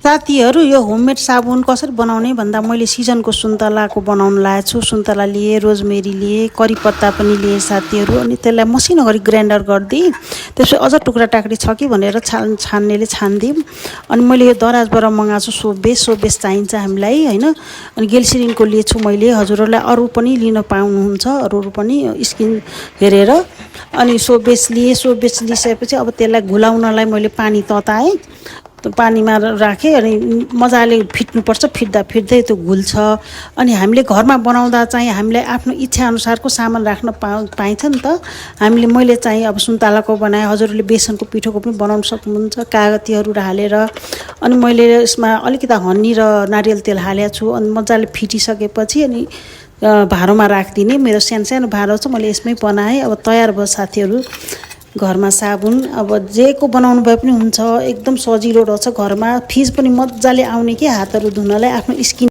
साथीहरू यो होममेड साबुन कसरी बनाउने भन्दा मैले सिजनको सुन्तलाको बनाउन लागेको छु। सुन्तला लिए, रोजमेरी लिए, करी पत्ता पनि लिए साथीहरू। अनि त्यसलाई मसिनो गरी ग्राइन्डर गरिदिएँ। त्यसपछि अझ टुक्रा टाक्री छ कि भनेर छान्नेले छानिदिउँ। अनि मैले यो दराजबाट मगाएको छु सोबेस चाहिन्छ हामीलाई हैन। अनि गेल्सिरिनको लिएछु मैले। हजुरहरूलाई अरू पनि लिन पाउनुहुन्छ, अरू पनि स्किन हेरेर। अनि सोबेस लिइसकेपछि अब त्यसलाई घुलाउनलाई मैले पानी तताएँ। पानीमा राखेँ अनि मजाले फिट्नुपर्छ। फिट्दै त्यो घुल्छ। अनि हामीले घरमा बनाउँदा चाहिँ हामीलाई आफ्नो इच्छा अनुसारको सामान राख्न पाइन्छ नि त। मैले चाहिँ अब सुन्तलाको बनाएँ, हजुरहरूले बेसनको पिठोको पनि बनाउन सक्नुहुन्छ कागतीहरू हालेर। अनि मैले यसमा अलिकति हनी र नारियल तेल हालेको छु। अनि मजाले फिटिसकेपछि अनि भाँडोमा राखिदिने। मेरो सानो भाँडो छ, मैले यसमै बनाएँ। अब तयार भयो साथीहरू घरमा साबुन। अब जेको बनाउनु भए पनि हुन्छ, एकदम सजिलो रहेछ। घरमा फिज पनि मजाले आउने कि हातहरू धुनलाई आफ्नो स्किन